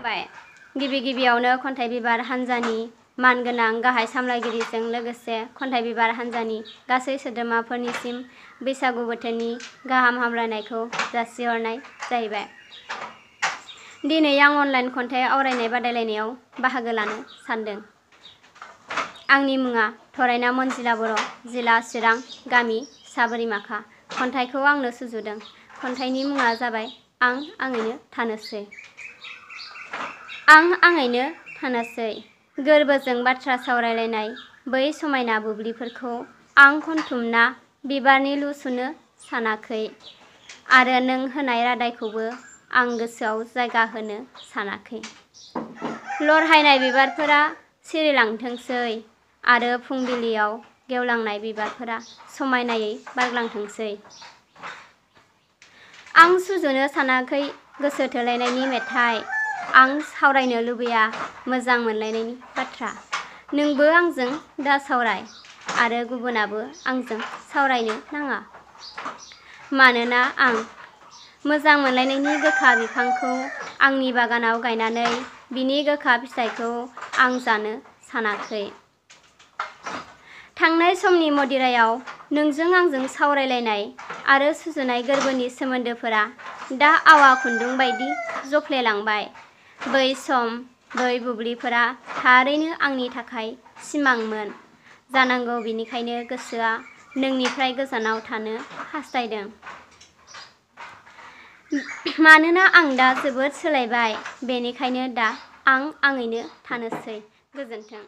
जाबाय। गिबि गिबियावनो खन्थाइ बिबार हान्जानि मानगोनां गाहाय सामलायगिरिजों लोगोसे खन्थाइ बिबार हान्जानि गासै सोद्रोमाफोरनिसिम बैसागु बोथोरनि गाहाम हामलायनायखौ जासिहरनाय जाहैबाय। दिनै आं अनलाइन खन्थाइ आवरायनाय बादायलायनायाव बाहागो लानो सानदों। आंनि मुङा थरायना मनजिला बर', जिला चिरां, गामि साबोरिमाखा। खन्थाइखौ आंनो सुजुदों। खन्थाइनि मुङा जाबाय आं आङैनो थानोसै। आं आङैनो थानोसै। गोरबोजों बाथ्रा सावरायलायनाय बै समायना बुब्लिफोरखौ आं खनथुमना बिबारनिलु सुनो सानाखै आरो नों होनाय रादायखौबो आं गोसोआव जायगा होनो सानाखै। लरहायनाय बिबारफोरा सिरिलांथोंसै आरो फुंबिलियाव गेवलांनाय बिबारफोरा समायनायै बारग्लांथोंसै। आं सुजुनो सानाखै गोसो थोलायनायनि मेथाइ। आं सावरायनो लुबैया मोजां मोनलायनायनि बाथ्रा। नोंबो आंजों दा सावराय आरो गुबुनाबो आंजों सावरायनो नाङा। मानोना आं मोजां मोनलायनायनि गोखा बिफांखौ आंनि बागानाव गायनानै बिनि गोखा फिथाइखौ आं जानो सानाखै। थांनाय समनि मदिरायाव नोंजों आंजों सावरायलायनाय आरो सुजुनाय गोरबोनि सोमोन्दोफोरा दा आवा खुन्दुं बायदि जफ्लेलांबाय। बै सम बै बुब्लिफोरा थारैनो आंनि थाखाय सिमांमोन जानांगौ। बिनिखायनो गोसोआ नोंनिफ्राय गोजानाव थानो हास्थायदों। मानोना आं दा जोबोद सोलायबाय। बेनिखायनो दा आं आङैनो थानोसै। गोजोन्थों।